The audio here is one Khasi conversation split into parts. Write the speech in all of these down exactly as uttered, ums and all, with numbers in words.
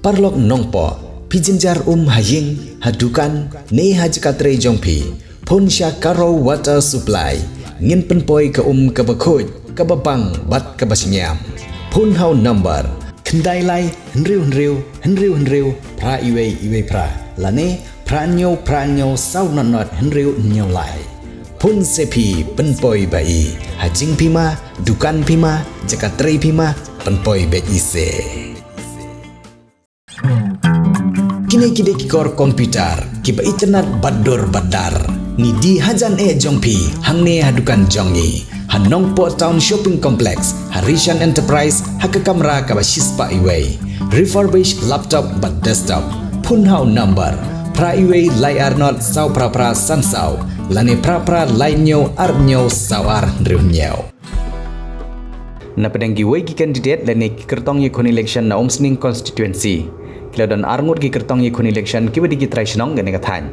Paralok Nongpoh, phi jynjar um ha ïing, ha dukan, ne ha jaka trei jong phi, phone sha Karo Water Supply. Ngin pynpoi ka um kaba khuid, kaba bang bad kaba shngiam. Phone ha u number khyndai lai hynriew hynriew hynriew hynriew phra iwei iwei phra, lane phra hynñiew phra hynñiew saw nod nod hynriew hynñiew lai. Phone se phi, pynpoi ba i. Ha jingpima, dukan pima, jaka trei pima, pynpoi beit i se. Kine ki dei ki kor computer kiba itynnad bad dur bad dar. Ngi die hajan eh jong phi hangne ha dukan jong ngi, ha Nongpoh Town Shopping Complex, ha Rishan Enterprise, ha ka kamra kaba shispah iwei. Refurbish laptop bad desktop. Phone ha u number phra iwei lai ar nod saw phra phra san saw, lane phra phra lai hynñiew ar hynñiew saw ar hynriew hynñiew. Napdeng kiwei ki candidate lane ki kyrtong ïakhun election na Umsning constituency, ki la don arngut ki kyrtong ïakhun election kiba dei ki trai shnong kane ka thaiñ.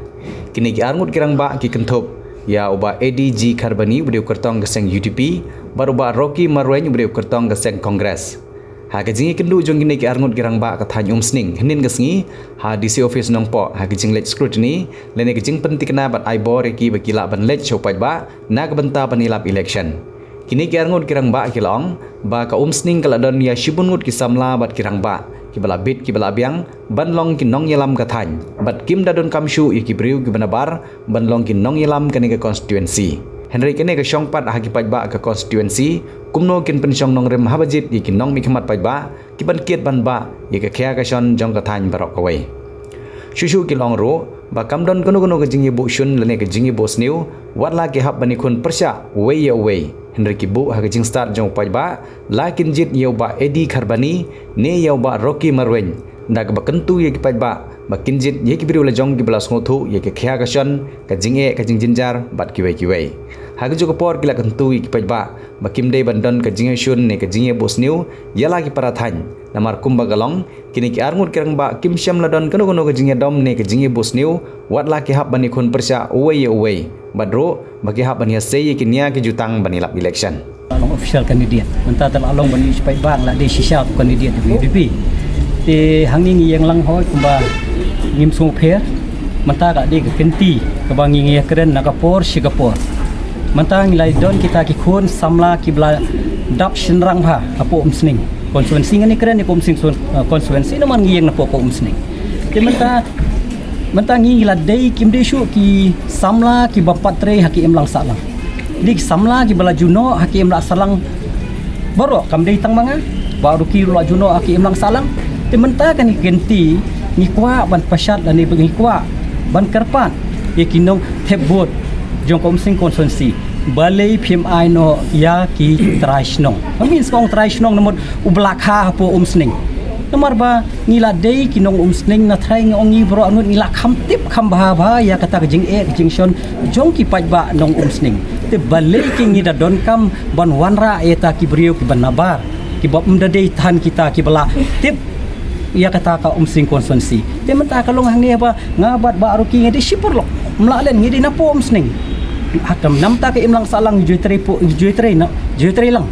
Kine ki arngut ki rangbah ki kynthup ïa u Bah Eddie G Kharbani uba dei u kyrtong ka seng U D P, bad u Bah Rocky Marwein uba dei u kyrtong ka seng Congress. Ha ka jingïakynduh jong kine ki arngut ki rangbah ka thaiñ Umsning hynnin ka sngi, ha D C office Nongpoh, ha ka jingleit scrutiny lane ka jingpynthikna bad ai bor ïa ki ba ki lah ban leit sha u paidbah na ka bynta ban ïalap election. Kine ki arngut ki rangbah ki la ong ba ka Umsning ka la don ïa shibun ngut ki samla bad ki rangbah kiba la bit kiba la biang ban long ki nongïalam ka thaiñ, bad kim da donkam shuh ïa ki briew kiba nabar ban long ki nongïalam kane ka constituency. Hynrei kane ka shong pat ha ki paidbah ka constituency kumno kin pynshong nongrim haba jied ïa ki nongmihkhmat paidbah ki ban kit ban bah ïa ka khia ka shon jong ka thaiñ baroh kawei. Shuh shuh ki la ong ruh ba kam don kano kano ka jingïabuh shun lane ka jingïabuh sniew, wat la ki hap ban ïakhun pyrshah uwei ïa uwei, hynrei ki buh ha ka jingstad jong u paidbah, la kin jied ïa u Bah Eddie Kharbani ne ïa u Bah Rocky Marwein, da kaba kyntu ïa ki paidbah ba kin jied ïa ki briew la jong kiba la sngewthuh ïa ka khia ka shon, ka jingeh ka jingjynjar bad kiwei kiwei. Ha kajuh ka por ki la kyntu ïa ki paidbah ba kim dei ban don ka jingïashun ne ka jingïabuh sniew ïa la ki para thaiñ. Namar kumba ka long, kine ki arngut ki rangbah kim shym la don kano kano ka jingïadom ne ka jingïabuh sniew, wat la ki hap ban ïakhun pyrshah uwei ïa uwei, bad ruh ba ki hap ban ïasei ïa ki nia ki jutang ban ïalap election. Long official candidate. Mynta te la long ban ïa u paidbah la dei shisha u candidate U D P. Te hangne ngi ïeng lang hoi kumba ngim sngewpher. Mynta ka dei ka kynti kaba ngi ngi ïakren na ka por shi ka por. Mynta ngi la don kita ki khun samla kiba la dap shynrang bha hapoh Umsning constituency. Ngan ïakren ïa ka Umsning, uh, constituency namar ngi ïeng napoh ka Umsning. Te mynta, mynta ngi la dei, kim dei shuh ki samla kiba pat trei ha ki imlang sahlang. Dei ki samla kiba la ju noh ha ki imlang sahlang baroh, kam dei tang ma nga. Baroh ki la ju noh ha ki imlang sahlang. Te mynta kane ka kynti ngi kwah ban pashat lane ngi kwah ban kyrpad ïa ki nongthep vote jong ka Umsning constituency. Balei phim ai noh ïa ki trai shnong? Ngam ïohi sngewthuh trai shnong namar u ba la kha hapoh Umsning. Namar ba ngi la dei ki nong Umsning, na trai ngi ong ngi baroh arngut ngi la kham tip kham bha bha ïa kata ka jingeh ka jingshon jong ki paidbah nong Umsning. Te balei ki ngi da donkam ban wanrah ïa kita ki briew kiba nabar, kiba ym da dei than kita kiba la tip ïa kata ka Umsning constituency. Te mynta ka long hangne ba nga bad Bah Rocky ngi dei shipor lok. Mlalen ngi dei napoh Umsning. Hatam namta ka imlang sahlang ju trei po, ju trei na, ju trei lang.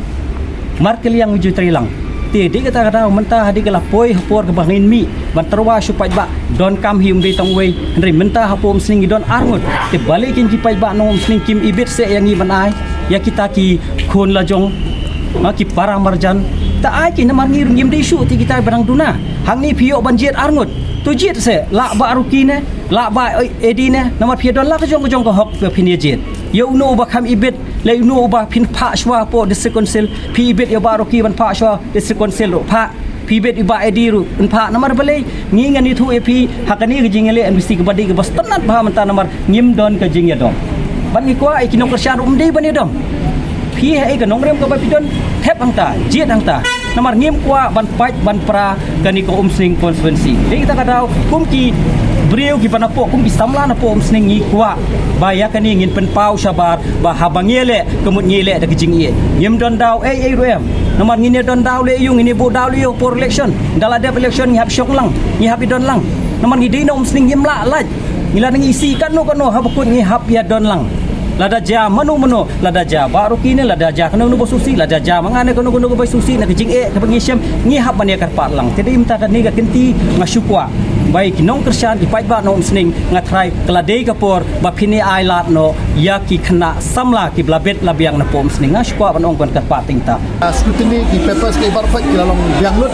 Markylliang ju trei lang. Te dei kata ka daw mynta ha dei ka la poi ha por kaba ngin mih ban tyrwa shu paidbah, donkam hi um dei tang uwei, hynrei mynta hapoh Umsning ngi don arngut. Te balei kin ki paidbah nong Umsning kim ibit seh ïa ngi ban ai ïa kita ki khun la jong, ha ki para marjan. Ta ai ki namar ngi ruh ngim dei shuh te kita ba dang duna. Hangne phi ïoh ban jied arngut. To jied seh, lah Bah Rocky ne, lah Bah Eddie ne, namar phi don la ka jong ka jong ka hok phin ïa jied. Ïa uno uba kham ibit, lei uno uba phin phah shuwa hapoh District Council, phi ibit ïa Bah Rocky ban phah shuwa District Council ruh phah, phi ibit ïa Bah Eddie ruh ban phah, namar balei ngi ngan ïathuh ïa phi ha kane ka jingïaleh M D C kaba dei kaba sngewtynnat bha mynta namar ngim don ka jingïadom. Ban ngi kwah ïa ki nongkyrshan ruh ym dei ban ïadom. Phi ha ïa ka nongrim kaba phi don, thep hangta, jied hangta. Namar ngim kwah ban pait ban pra kane ka Umsning constituency. Dei kita ka daw kum ki briew kiba napoh, kum ki samla napoh Umsning ngi kwah ba ïa kane ngin pynpaw shabar ba haba ngi ïaleh ka mut ngi ïaleh da ka jingïeit. Ngim don daw ei ei ruh em. Namar ngin ïa don daw leh ïa u, ngin ïa buh daw leh ïa u por election. Da la dep election ngi hap shong lang, ngi hap ïa don lang. Namar ngi dei na Umsning ngim lah lait. Ngi la nang isi katno katno haba kut ngi hap ïa don lang. Lada jia mano mano, lada jia Bah Rocky ne, lada jia kano kano ba sngewsih, lada jia ma nga ne kano kano ba sngewsih na ka jingeh kaba ngi shem, ngi hap ban ïa kyrpad lang. Te dei mynta kane ka kynti nga shu kwah ba ïa ki nongkyrshan, ki paidbah na Umsning, nga tharai ka la dei ka por ba phin ïa ailad noh ïa ki khynnah samla kiba la bet la biang na poh Umsning. Nga shu kwah ban ong ban kyrpad tang kata. Ah, scrutiny ki papers ki baroh ki la long biang lut.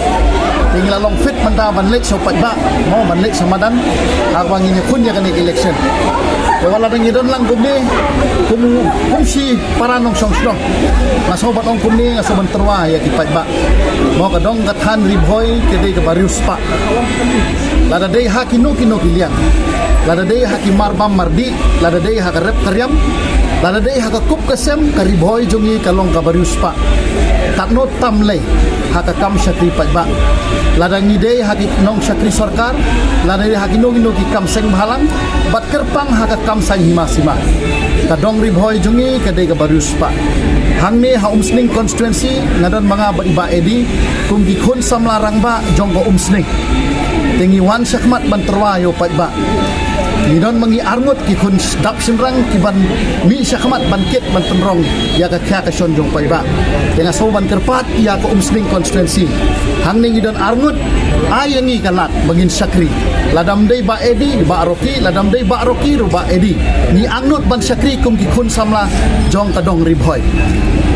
Te ngi la long fit mynta ban leit sha u paidbah, mo, ban leit sha madan, ha kaba ngin ïakhun ïa kane ka election. Te wat la dang ïadon lang kumne, kum, kum shi para nongshong shnong, nga sngew ban ong kumne, nga sngew ban tyrwa ïa ki paidbah. Mo, ka dong ka thaiñ Ri Bhoi ka dei kaba riewspah. Lada dei ha kino kino ki liang, lada dei ha ki marbam mardih, lada dei ha ka rep ka riam, lada dei ha ka kup ka sem, ka Ri Bhoi jong ngi ka long kaba riewspah. Katno tam lei ha ka kam shakri paidbah. Lada ngi dei ha ki nongshakri sorkar, lada dei ha kino kino ki kam seng bhalang, bad kyrpang ha ka kam saiñ hima sima, ka dong Ri Bhoi jong ngi ka dei kaba riewspah. Hangne ha Umsning constituency, nga don ma nga bad i Bah Eddie kum ki khun samla rangbah jong ka Umsning. Te ngi wan shakhmat ban tyrwa ïa u paidbah. Ngi don ma ngi arngut ki khun dap shynrang kiban mih shakhmat ban kit ban pynrong ïa ka khia ka shon jong u paidbah. Te nga sngew ban kyrpad ïa ka Umsning constituency. Hangne ngi don arngut, ai ïa ngi ka lad ba ngin shakri. Lada ym dei Bah Eddie, Bah Rocky, lada ym dei Bah Rocky ruh Bah Eddie. Ngi arngut ban shakri kum ki khun samla jong ka dong Ri Bhoi.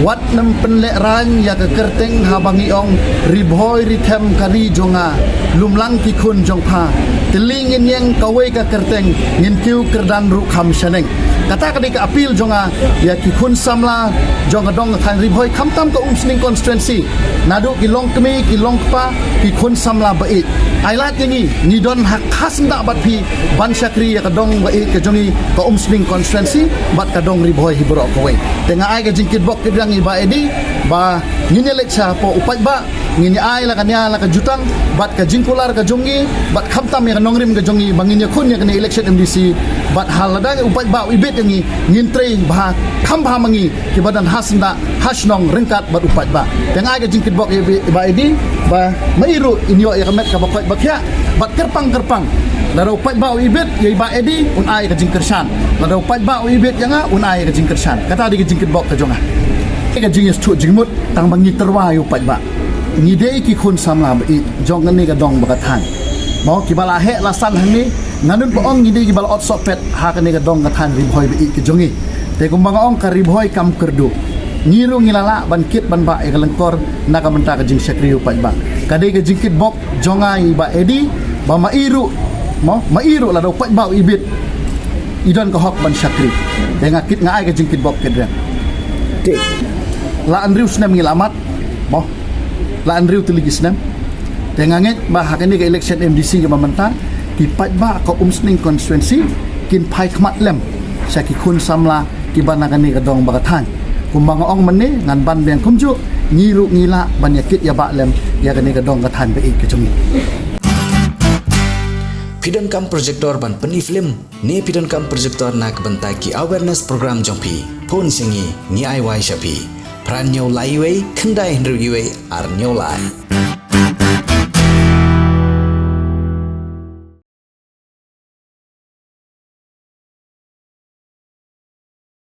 Wat nym pynlehraiñ ïa ka kyrteng haba ngi ong, Ri Bhoi Ri Them ka ri jong nga, lum lang ki khun jong pha, tylli ngin ïeng kawei ka kyrteng, ngin kiew kyrdan ruh kham shaneng. Kata ka dei ka appeal jong nga ïa ki khun samla jong ka dong ka thaiñ Ri Bhoi, khamtam ka Umsning constituency, naduh ki longkmie, ki longkpa, ki khun samla ba ïeit. Ai lad ïa ngi, ngi don ha ka syndah bad phi ban shakri ïa ka dong ba ïeit ka jong ngi, ka Umsning constituency bad ka dong Ri Bhoi hi baroh kawei. Te nga ai ka jingkitbok kitrwiang ïa i Bah Eddie ba ngin ïaleit sha hapoh u paidbah, ngin ïa ai la ka nia la ka jutang bad ka jingkular ka jong ngi, bad khamtam ïa ka nongrim ka jong ngi ba ngin ïakhun ïa kane election M D C. Bad ha lada u paidbah u ibit ïa ngi, ngin trei bha kham bha ma ngi kiba don ha syndah, ha shnong ryngkat bad u paidbah. Te nga ai ka jingkitbok ïa i Bah Eddie ba ma i ruh in ïoh ïa ka met kaba koit ba khiah, bad kyrpang kyrpang, lada u paidbah u ibit ïa i Bah Eddie, un ai ka jingkyrshan. Lada u paidbah u ibit ïa nga, un ai ka jingkyrshan. Kata dei ka jingkitbok ka jong nga. Ka jingïasngewthuh jingmut tang ba ngi tyrwa ïa u paidbah. Ngi dei ki khun samla ba ïeit jong kane ka dong bad ka thaiñ. Mo, kiba la heh la san hangne, ngan nym ba ong ngi dei kiba la ot sohpet ha kane ka dong ka thaiñ Ri Bhoi ba ïeit ka jong ngi. Te kumba nga ong, ka Ri Bhoi kam kyrduh. Ngi ruh ngi la lah ban kit ban bah ïa ka lyngkor na ka bynta ka jingshakri u paidbah. Ka dei ka jingkitbok jong nga ïa i Bah Eddie ba ma i ruh, mo, ma i ruh lada u paidbah u ibit, i don ka hok ban shakri. Te nga kit, nga ai ka jingkitbok kitrwiang. Te la hynriew snem ngi la mad, mo, la hynriew tylli ki snem. Te nga ngeit ba ha kane ka election M D C kaba mynta, ki paidbah ka Umsning constituency kin phai khmat lem sha ki khun samla kiba na kane ka dong bad ka thaiñ. Kumba nga ong mynne, ngan ban biang kumjuh, ngi ruh ngi lah ban ïa kit ïa bah lem ïa kane ka dong ka thaiñ ba ïeit ka jong ngi. Phi donkam projector ban pyni film, ne phi donkam projector na ka bynta ki awareness program jong phi? Phone sha ngi, ngi ai wai sha phi. Phra hynñiew lai wei, khyndai hynriew wei, ar hynñiew lai.